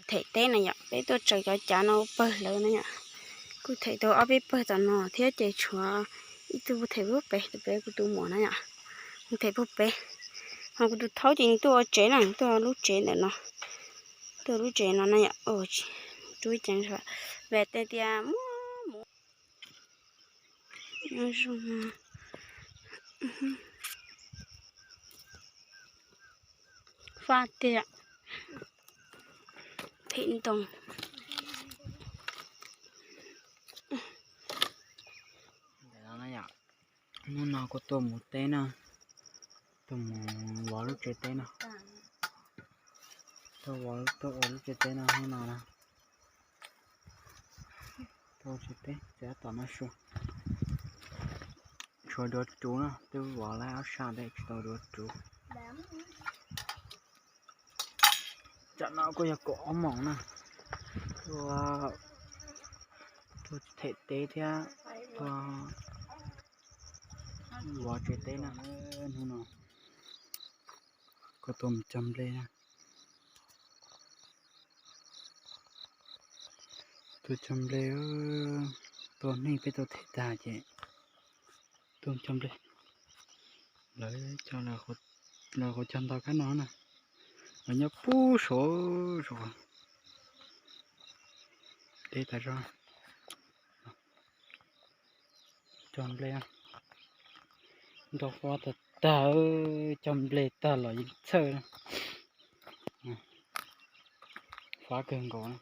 them teb na yom, peb tuaj tsaws cov cav no ua pawg lawv na yom. Kuj them tau ob peb pawg tom no thiab ces tshuav ib tug them puag pem, tus pem kuv tus muam na yom, kuj them puag pem. Ho kuv tus thaub ces nws tuaj ua tsev na, tuaj lub tsev ntawm no, tuaj lub tsev no na yom. Rub ceev, vam tej tias muaj mus nyob zoo. Faj tiag, them ntoo. Hnub no kuv tuaj mus teb na, tuaj mus vov lub tsev teb no, tuaj ua lub tsev teb no hnub no na. Tuaj tsev teb txiav tom no su, tshuav duav tsuv na, twb vov lawm ob sab ntawd tsis tau duav tsuv. Tsam no kuj yog kaum ob moos na, tuaj them teb thiab tuaj vov tsev teb na. Hnub no kuj tuaj mus cog nplej na. Tuaj cog nplej, tua neeg peb tau them tag ces tuaj cog nplej. Lawv cog, lawv qhov cog ntau kab no na, lawv nyob puag saud, saum deb tas zog. Cog nplej, nrau fab tag tag, cog nplej tag los yeej txhawj na. Fab kawg nkaus na.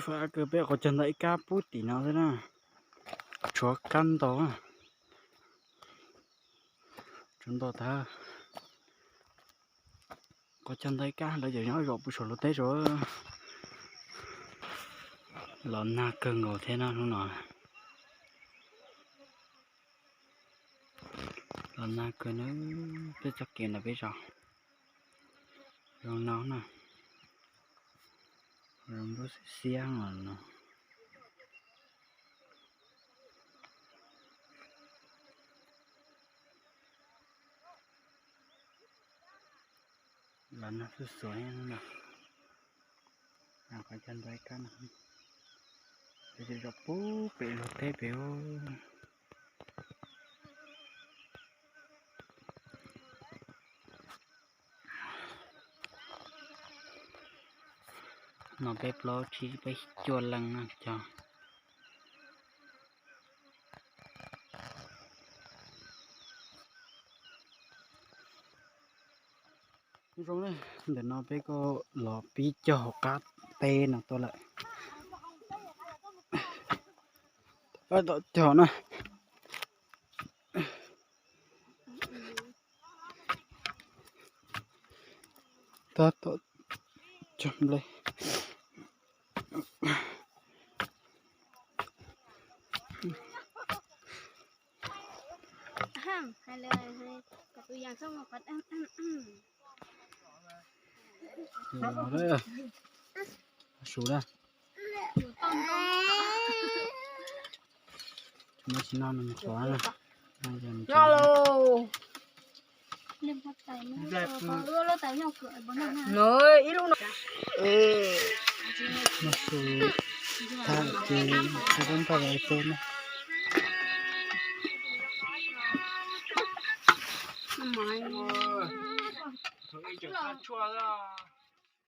Fab kawg, peb qhov cog ntau ib kab pub tim no xwb na. Tshuav kab ntau, tshuav ntau tag. Qhov cog ntau ib kab lawv cov nyob zom puag saum luag teb saud. Los nag kawg nkaus thiab no hnub no. Los nag kawg na, peb txoj kev ntawm peb zos zoo no na, zoo nplooj xiab xiab no. Los nag xuj xuav no, qhov cog ntau ib kab no, peb zos pub pem luag teb pem. No peb plaub tsib peb cuaj leej no cog. Zoo, ntawm no peb kuj los pib cog hauv qab teb no tuaj lawm. Tab tom cog na. Tab tom cog nplej. Su na. Tsis no nws qhuav na. Ib lub no. Su tag ces tsis tau ntau li tej na.